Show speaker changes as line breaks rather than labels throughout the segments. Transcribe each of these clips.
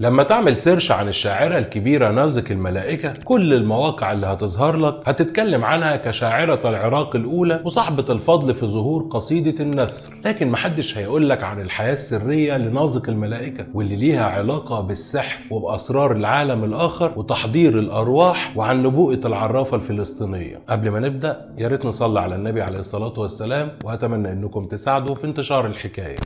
لما تعمل search عن الشاعرة الكبيرة نازك الملائكة، كل المواقع اللي هتظهر لك هتتكلم عنها كشاعرة العراق الأولى وصاحبة الفضل في ظهور قصيدة النثر، لكن محدش هيقول لك عن الحياة السرية لنازك الملائكة واللي ليها علاقة بالسحر وبأسرار العالم الآخر وتحضير الأرواح وعن نبوءة العرافة الفلسطينية. قبل ما نبدأ يا ريت نصلي على النبي عليه الصلاة والسلام، وأتمنى أنكم تساعدوا في انتشار الحكاية.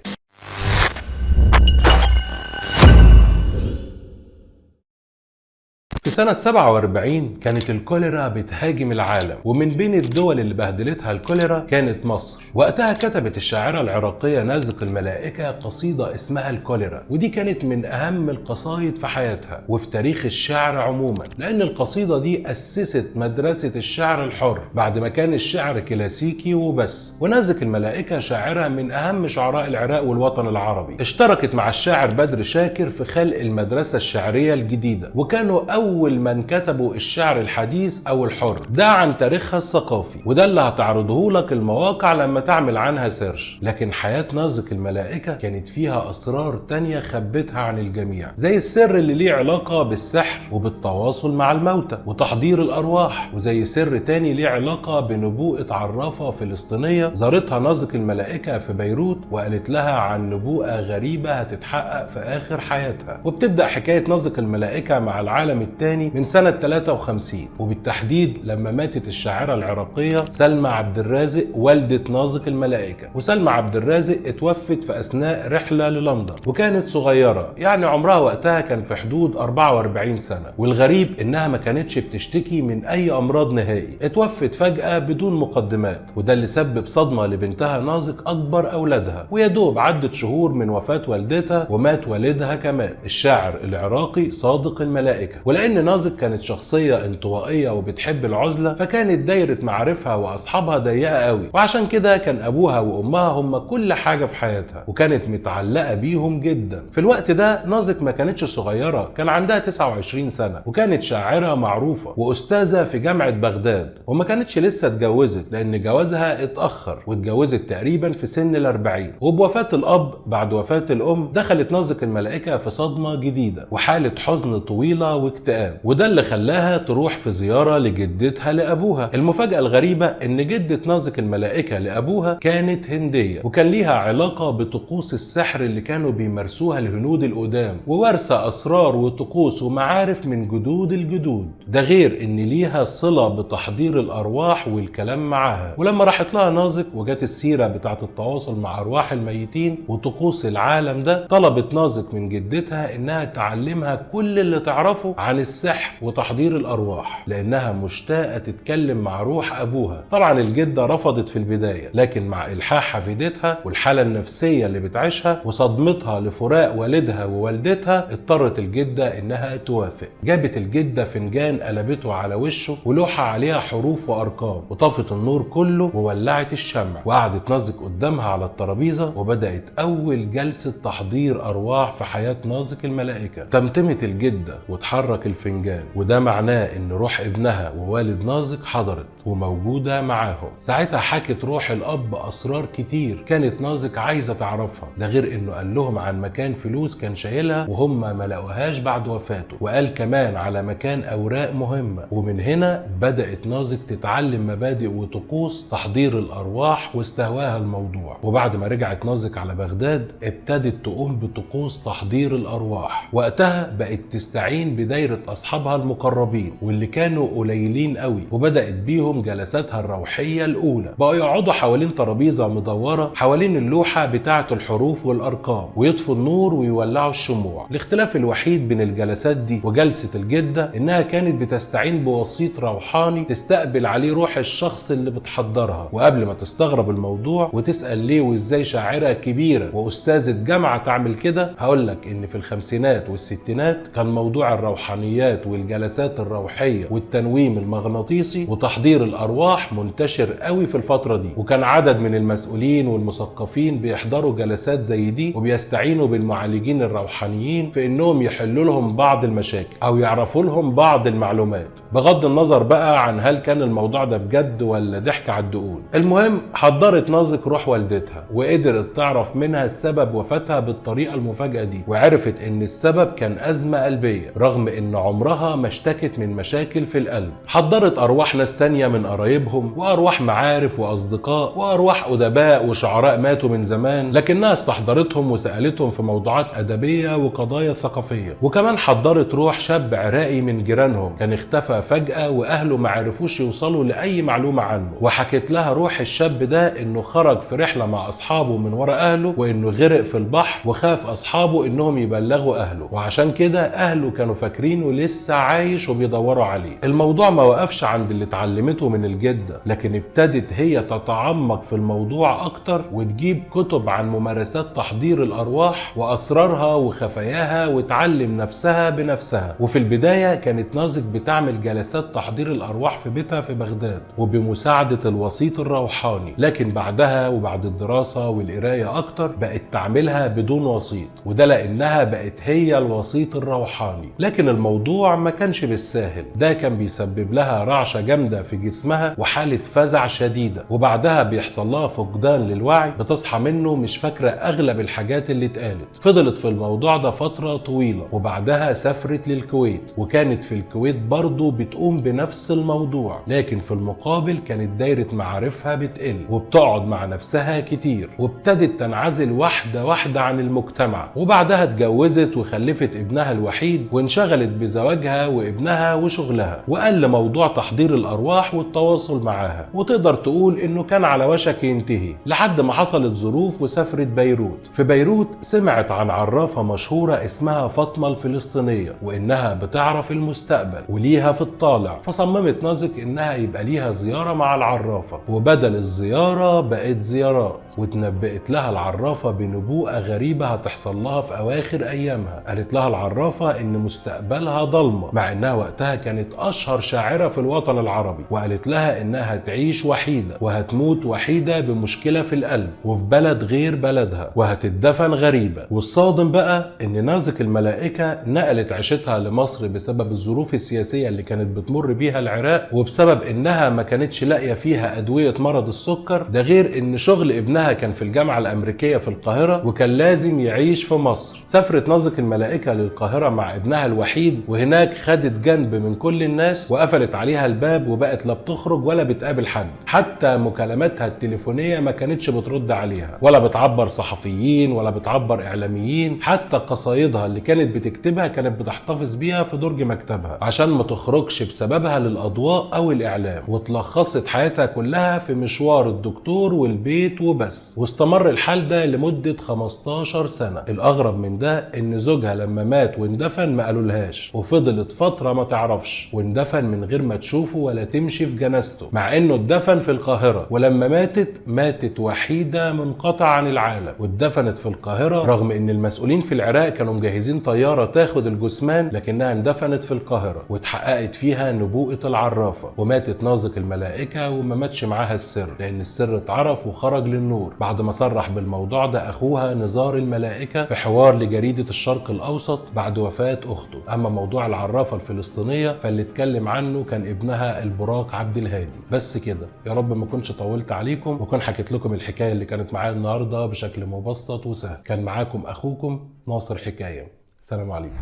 في سنة 47 كانت الكوليرا بتهاجم العالم، ومن بين الدول اللي بهدلتها الكوليرا كانت مصر. وقتها كتبت الشاعرة العراقية نازك الملائكة قصيدة اسمها الكوليرا، ودي كانت من أهم القصايد في حياتها وفي تاريخ الشعر عموما، لأن القصيدة دي أسست مدرسة الشعر الحر بعد ما كان الشعر كلاسيكي وبس. ونازك الملائكة شاعرة من أهم شعراء العراق والوطن العربي، اشتركت مع الشاعر بدر شاكر في خلق المدرسة الشعرية الجديدة، وكانوا أول من كتبوا الشعر الحديث أو الحر. ده عن تاريخها الثقافي، وده اللي هتعرضه لك المواقع لما تعمل عنها search. لكن حياة نازك الملائكة كانت فيها أسرار تانية خبتها عن الجميع، زي السر اللي ليه علاقة بالسحر وبالتواصل مع الموتى وتحضير الأرواح، وزي سر تاني ليه علاقة بنبوءة عرافة فلسطينية زارتها نازك الملائكة في بيروت وقالت لها عن نبوءة غريبة هتتحقق في آخر حياتها. وبتبدأ حكاية نازك الملائكة مع العالم التاني من سنة 53، وبالتحديد لما ماتت الشاعرة العراقية سلمى عبد الرازق والدة نازك الملائكة. وسلمى عبد الرازق اتوفت في أثناء رحلة للندن، وكانت صغيرة، يعني عمرها وقتها كان في حدود 44 سنة. والغريب إنها ما كانتش بتشتكي من أي أمراض نهائي، اتوفت فجأة بدون مقدمات، وده اللي سبب صدمة لبنتها نازك أكبر أولادها. ويدوب عدت شهور من وفاة والدتها ومات والدها كمان الشاعر العراقي صادق الملائكة. ولأن نازك كانت شخصية انطوائية وبتحب العزلة، فكانت دايرة معارفها وأصحابها ضيقة قوي، وعشان كده كان أبوها وأمها هم كل حاجة في حياتها، وكانت متعلقة بيهم جدا. في الوقت ده نازك ما كانتش صغيرة، كان عندها 29 سنة، وكانت شاعرة معروفة وأستاذة في جامعة بغداد، وما كانتش لسه اتجوزت لأن جوازها اتأخر، واتجوزت تقريبا في سن 40. وبوفاة الأب بعد وفاة الأم دخلت نازك الملائكة في صدمة جديدة وحالة حزن طويلة واكتئاب، وده اللي خلاها تروح في زيارة لجدتها لأبوها. المفاجأة الغريبة إن جدة نازك الملائكة لأبوها كانت هندية، وكان ليها علاقة بطقوس السحر اللي كانوا بيمارسوها الهنود القدام، وورثة أسرار وطقوس ومعارف من جدود الجدود، ده غير إن ليها صلة بتحضير الأرواح والكلام معاها. ولما راحت لها نازك وجت السيرة بتاعة التواصل مع أرواح الميتين وطقوس العالم ده، طلبت نازك من جدتها إنها تعلمها كل اللي تعرفه عن السحر وتحضير الأرواح، لأنها مشتاقة تتكلم مع روح أبوها. طبعا الجدة رفضت في البداية، لكن مع إلحاح حفيدتها والحالة النفسية اللي بتعيشها وصدمتها لفراق والدها ووالدتها، اضطرت الجدة إنها توافق. جابت الجدة فنجان قلبته على وشه ولوحة عليها حروف وأرقام، وطفت النور كله وولعت الشمع، وقعدت نازك قدامها على الترابيزة، وبدأت أول جلسة تحضير أرواح في حياة نازك الملائكة. تمتمت الجدة وتحرك الفنجان، وده معناه ان روح ابنها ووالد نازك حضرت وموجودة معاهم. ساعتها حكت روح الاب اسرار كتير كانت نازك عايزة تعرفها، ده غير انه قال لهم عن مكان فلوس كان شايلها وهم ما لقوهاش بعد وفاته، وقال كمان على مكان اوراق مهمة. ومن هنا بدأت نازك تتعلم مبادئ وطقوس تحضير الارواح واستهواها الموضوع. وبعد ما رجعت نازك على بغداد ابتدت تقوم بطقوس تحضير الارواح. وقتها بقت تستعين بدايرة أصحابها المقربين واللي كانوا قليلين قوي، وبدأت بيهم جلساتها الروحية الأولى. بقوا يقعدوا حوالين ترابيزة مدورة حوالين اللوحة بتاعة الحروف والأرقام، ويطفوا النور ويولعوا الشموع. الاختلاف الوحيد بين الجلسات دي وجلسة الجدة إنها كانت بتستعين بوسيط روحاني تستقبل عليه روح الشخص اللي بتحضرها. وقبل ما تستغرب الموضوع وتسأل ليه وإزاي شاعرة كبيرة وأستاذة جامعة تعمل كده، هقولك إن في الخمسينات والستينات كان موضوع الروحانيات الروحانيات والجلسات الروحية والتنويم المغناطيسي وتحضير الأرواح منتشر قوي في الفترة دي، وكان عدد من المسؤولين والمثقفين بيحضروا جلسات زي دي وبيستعينوا بالمعالجين الروحانيين في انهم يحلوا لهم بعض المشاكل او يعرفوا لهم بعض المعلومات، بغض النظر بقى عن هل كان الموضوع ده بجد ولا ضحك على الدقون. المهم حضرت نازك روح والدتها وقدرت تعرف منها السبب وفاتها بالطريقة المفاجئة دي، وعرفت ان السبب كان أزمة قلبية رغم ان عمرها ما اشتكت من مشاكل في القلب. حضرت أرواح ناس تانية من قرايبهم وأرواح معارف وأصدقاء وأرواح أدباء وشعراء ماتوا من زمان، لكنها استحضرتهم وسألتهم في موضوعات أدبية وقضايا ثقافية. وكمان حضرت روح شاب عراقي من جيرانهم كان اختفى فجأة وأهله ما عرفوش يوصلوا لأي معلومة عنه، وحكت لها روح الشاب ده إنه خرج في رحلة مع أصحابه من ورا أهله وإنه غرق في البحر وخاف أصحابه إنهم يبلغوا أهله، وعشان كده أهله كانوا فاكرينه لسه عايش وبيدوروا عليه. الموضوع ما وقفش عند اللي اتعلمته من الجدة، لكن ابتدت هي تتعمق في الموضوع أكتر وتجيب كتب عن ممارسات تحضير الأرواح وأسرارها وخفاياها وتعلم نفسها بنفسها. وفي البداية كانت نازك بتعمل جلسات تحضير الأرواح في بيتها في بغداد وبمساعدة الوسيط الروحاني، لكن بعدها وبعد الدراسة والقراية أكتر بقت تعملها بدون وسيط، وده لأنها بقت هي الوسيط الروحاني. لكن الموضوع ما كانش بالساهل، ده كان بيسبب لها رعشة جامدة في جسمها وحالة فزع شديدة، وبعدها بيحصل لها فقدان للوعي بتصحى منه مش فاكرة أغلب الحاجات اللي اتقالت. فضلت في الموضوع ده فترة طويلة، وبعدها سافرت للكويت، وكانت في الكويت برضو بتقوم بنفس الموضوع، لكن في المقابل كانت دايرة معارفها بتقل وبتقعد مع نفسها كتير، وابتدت تنعزل واحدة واحدة عن المجتمع. وبعدها اتجوزت وخلفت ابنها الوحيد وانشغلت بزواجها وابنها وشغلها، وقل موضوع تحضير الأرواح والتواصل معاها، وتقدر تقول انه كان على وشك ينتهي لحد ما حصلت ظروف وسافرت بيروت. في بيروت سمعت عن عرافة مشهورة اسمها فاطمة الفلسطينية وانها بتعرف المستقبل وليها في الطالع، فصممت نازك انها يبقى ليها زيارة مع العرافة، وبدل الزيارة بقت زيارات. وتنبأت لها العرافة بنبوءة غريبة هتحصل لها في أواخر أيامها. قالت لها العرافة إن مستقبلها ضلمة، مع إنها وقتها كانت أشهر شاعرة في الوطن العربي، وقالت لها إنها هتعيش وحيدة وهتموت وحيدة بمشكلة في القلب وفي بلد غير بلدها وهتدفن غريبة. والصادم بقى إن نازك الملائكة نقلت عيشتها لمصر بسبب الظروف السياسية اللي كانت بتمر بيها العراق، وبسبب إنها ما كانتش لاقية فيها أدوية مرض السكر، ده غير إن شغل ابنها كان في الجامعة الأمريكية في القاهرة وكان لازم يعيش في مصر. سافرت نازك الملائكة للقاهرة مع ابنها الوحيد، وهناك خدت جنب من كل الناس وقفلت عليها الباب، وبقت لا بتخرج ولا بتقابل حد، حتى مكالماتها التليفونية ما كانتش بترد عليها، ولا بتعبر صحفيين ولا بتعبر إعلاميين، حتى قصايدها اللي كانت بتكتبها كانت بتحتفظ بيها في درج مكتبها عشان ما تخرجش بسببها للأضواء أو الإعلام. وتلخصت حياتها كلها في مشوار الدكتور والبيت وبس، واستمر الحال ده لمدة 15 سنة. الأغرب من ده إن زوجها لما مات واندفن ما قالولهاش، وفضلت فترة ما تعرفش، واندفن من غير ما تشوفه ولا تمشي في جنازته، مع إنه اتدفن في القاهرة. ولما ماتت ماتت وحيدة منقطعة عن العالم، واتدفنت في القاهرة رغم إن المسؤولين في العراق كانوا مجهزين طيارة تاخد الجثمان، لكنها اندفنت في القاهرة واتحققت فيها نبوءة العرافة. وماتت نازك الملائكة وما ماتش معاها السر، لأن السر اتعرف وخرج للنور بعد ما صرح بالموضوع ده أخوها نزار الملائكة في حوار لجريدة الشرق الأوسط بعد وفاة أخته. أما موضوع العرافة الفلسطينية فاللي اتكلم عنه كان ابنها البراق عبد الهادي. بس كده، يا رب ما كنتش طولت عليكم وكون حكيت لكم الحكاية اللي كانت معايا النهاردة بشكل مبسط وسهل. كان معاكم أخوكم ناصر حكاية. سلام عليكم.